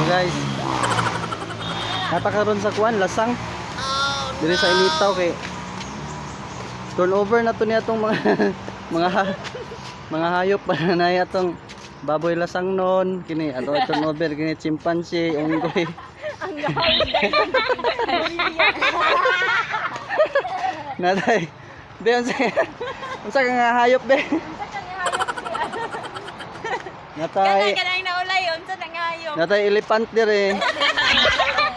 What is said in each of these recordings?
guys. Natakaroon sa kuan lasang. Diri sa Initaw kay turnover na to niya tong mga mga mga hayop pa na niya tong baboy lasang nun kini ato turnover kini chimpanzee unggoy. Ang gawin. Natay. Be, unsa unsa ka nga hayop be? Natay. Kanang naulay, unsa na nga hayop? Natay elephant dire.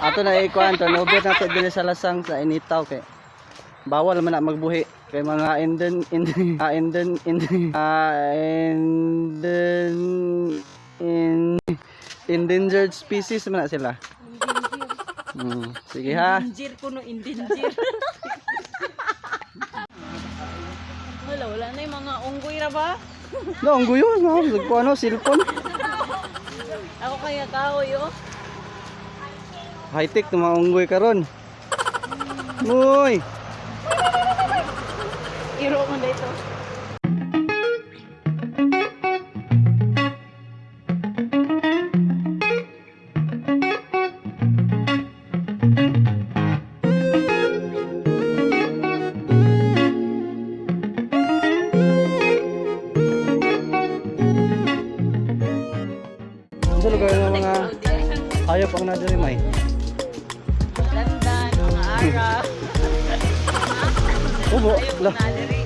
Ato na ikuan turnover na to diri sa lasang sa Initaw kay bawal man na magbuhi kay mga inden in ah, inden in ah, inden in endangered species man na sila. Sige ha. Injir ko no, injir. Wala, wala na yung mga unggoy ra ba? No, ang guyo, no, nagkuha no, cellphone. Ako kaya kahoy, oh. High-tech ng mga unggoy karon. Uy! Iro mo na ito. Sa lugar ng mga hayop ang nadiri may. Landan, mga ara. Ubo, Ayun, la. naliri.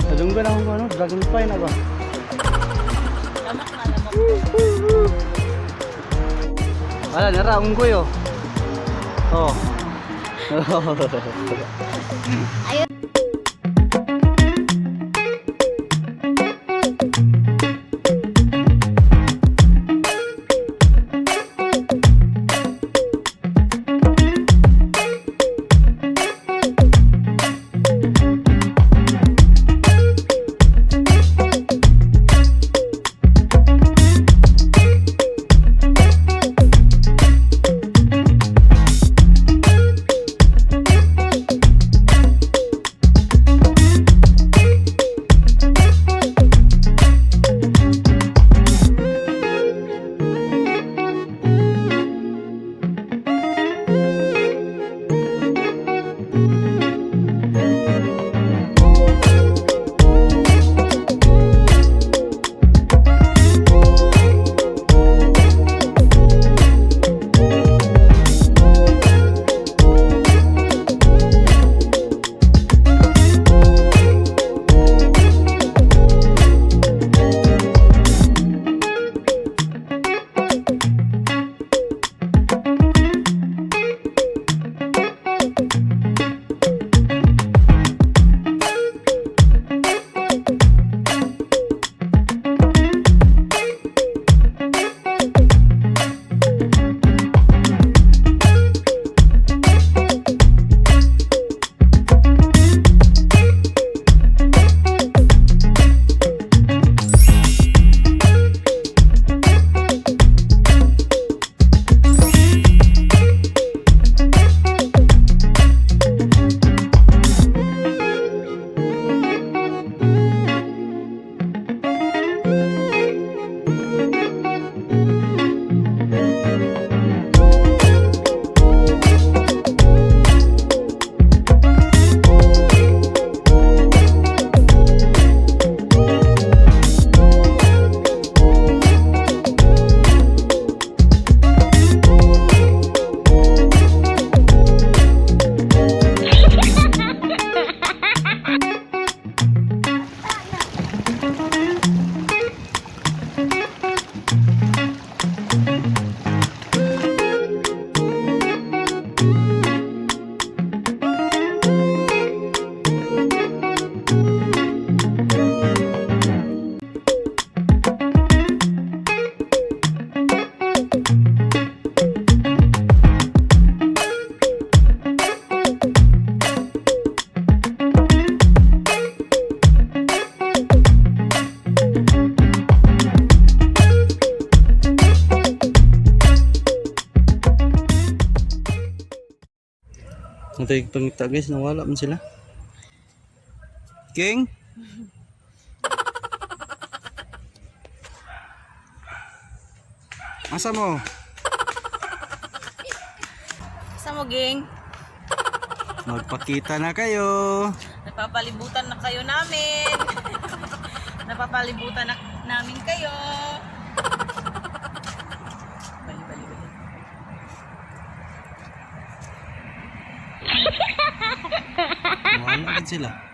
Nadunggan ako ano, dragonfly na ba? Lamak na, lamak. Wala, nara, unggoy oh. Oh. Natay pangita guys, nawala man sila. King? Asa mo? Asa mo, ging? Magpakita na kayo. Napapalibutan na kayo namin. Napapalibutan na namin kayo. Bali, bali, bali. Wala gid sila.